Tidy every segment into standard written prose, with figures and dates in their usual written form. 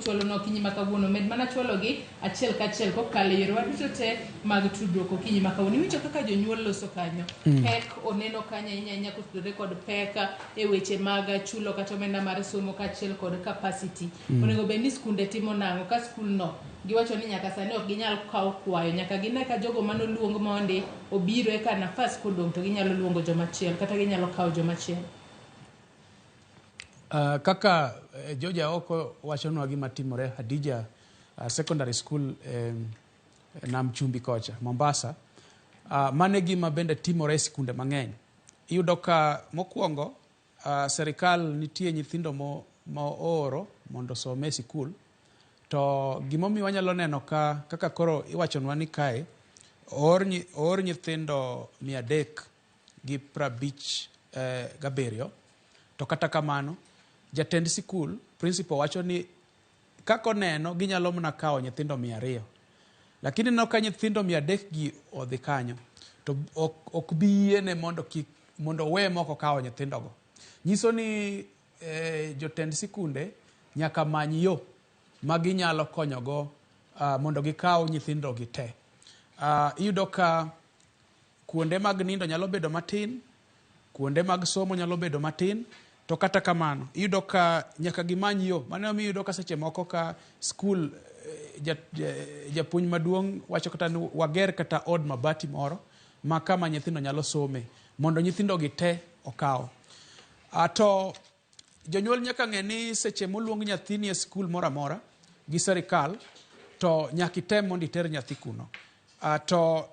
kichwalo no okinyi ma kawuono. Med mana chwalogi achiel kachiel kokalo e yorewa duto te mag tudruok okinyi ma kawuono. Iwinjo kaka jonyuol loso kanyo. Pek oneno kanyo ahinya ahinya kotudore kod pek e weche mag chulo kata omenda mar somo kaachiel kod capacity. Onego bed ni skunde timo nang'o ka skul no giwacho ni nyaka sani ok ginyal kawo kwayo nyaka gine ka jogo manoluong mondi obiro eka nafas kodong' to ginyalo luongo jomachielo kata ginyalo kawo jomachielo. Kaka Georgia Oko wachonwa gima timore Hadija Secondary School Nam Chumbi kocha, Mombasa. Mano e gima bende timore e sikunde mang'eny. Iyudo ka mokwongo serikal nitie nyithindo mo, ma ooro mondo osom e sikul to gimomiyo wanyalo neno ka kaka koro iwachonwa ni kae oor nyithindo 357 to kata kamano jatend sikul principal wacho ni kaka oneno ginyalo mana kawo nyithindo 200 lakini ineno ka nyithindo 300 gi odhi kanyo to ok bi yiene mondo kik mondo owe mok okawo nyithindogo. Nyiso ni jotend sikunde nyaka many yo ma ginyalo konyogo mondo gikaw nyithindo gi te. Iyudo ka kuonde mag nindo nyalo bedo matin, kuonde mag somo nyalo bedo matin, to kata kamano iyudo ka nyaka gimany yo. Mano emomiyo iyudo ka seche moko ka skul japuonj maduong' wacho kata ni wager kata od mabati moro ma kama nyithindo nyalo some mondo nyithindo gi te okaw. To jonyuol nyaka ng'e ni seche moluong nyathini e skul moro amora gi serikal to nyaka item mondo iter nyathi kuno. To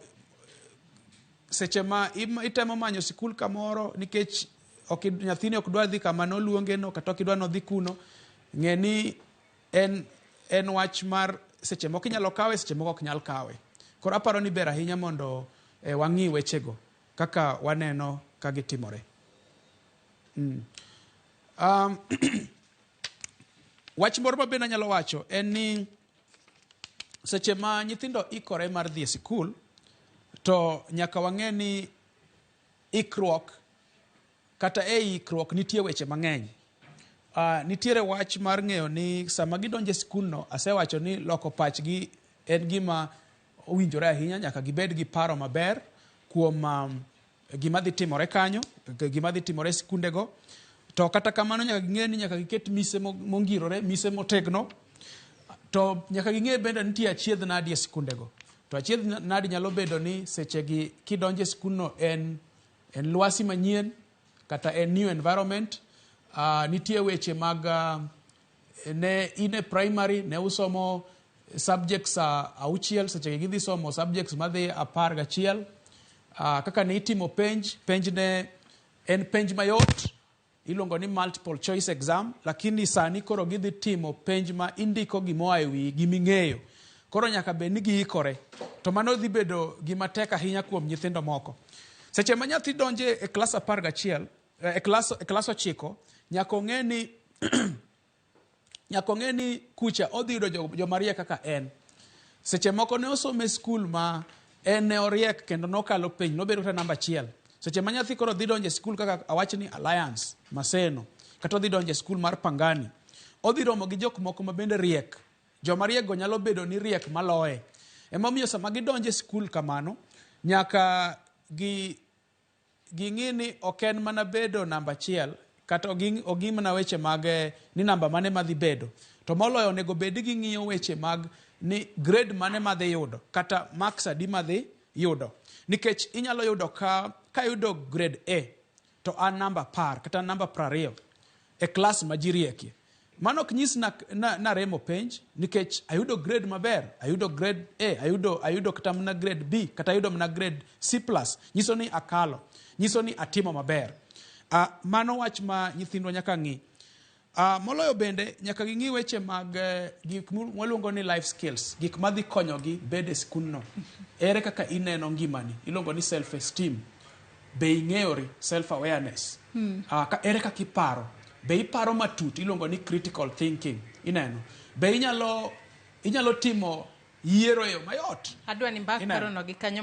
seche ma itemo manyo sikul kamoro nikech nyathini ok dwa dhi kama noluonge no kata ok idwa nodhi kuno, ng'e ni en wach mar seche moko inyalo kawe, seche moko ok nyal kawe. Koro aparo ni ber ahinya mondo wang'i wechego kaka waneno ka gitimore. Wach moro ma bende anyalo wacho en ni seche ma nyithindo ikore mar dhi e sikul to nyaka wang'e ni ikruok kata e ikruok nitie weche mang'eny. Nitiere wach mar ng'eyo ni sama gidonjo e sikul no, asewacho ni loko pachgi en gima owinjore ahinya, nyaka gibed gi paro maber kuom gima dhi timore kanyo, gima dhi timore e sikundego. To kata kamano nyaka ging'e ni nyaka giket mise mongirore, mise motegno. To nyaka ging'e bende nitie achiedh nadi e sikundego. To achiedh nadi nyalo bedo ni sechegi kidonjo e sikundno en lwasi manyien kata en new environment. Nitie weche mag ne in e primary ne usomo subjects 6, sechegi gidhi somo subjects madhi 11. Kaka ne itimo penj, penj ne en penj mayot, iluongo ni multiple choice exam, lakini sani koro gidhi timo penj ma indiko gimoa e wiyi giming'eyo. Koro nyaka bed ni giikore. To mano dhi bedo gima tek ahinya kuom nyithindo moko. Seche ma nyathi donjo e klas 11, e klas 9, nyaka ong'e ni nyaka ong'e ni kucha odhi yudo joma riek kaka en. Seche moko ne osomo e skul ma en ne oriek kendo nokalo penj, nobedo kata namba 1. Seche ma nyathi koro dhi donjo e skul kaka awach ni Alliance, Maseno, kata odhi donjo e skul mar Pangani, odhi romo gi jok moko ma bende riek. Joma riek go nyalo bedo ni riek maloye. Emomiyo sama gidonjo e skul kamano, nyaka ging'i ni ok en mana bedo namba 1, kata oging'i mana weche mag ni namba mane madhi bedo. To moloyo onego bed ni ging'iyo weche mag ni grade mane madhi yudo, kata marks adi madhi yudo. Nikech inyalo yudo ka ayudo grade A, to an namba 10 kata namba 20 e klas ma ji riekie. Mano ok nyis na remo penj, nikech ayudo grade maber, ayudo grade A, ayudo kata mana grade B, kata ayudo mana grade C plus. Nyiso ni akalo, nyiso ni atimo maber. Mano wach ma nyithindwa nyaka ng'i. Moloyo bende nyaka ging'i weche mag gik mwaluongo ni life skills, gik madhi konyogi bedo e skundno. Ere kaka ineno ngimani, iluongo ni self esteem. Be ing'eyori, self awareness. Ere kaka iparo, be iparo matut, iluongo ni critical thinking. Ineno, be inyalo timo yiero e yo mayot. Adwa ni mbak Ineno. parono gi kanyo.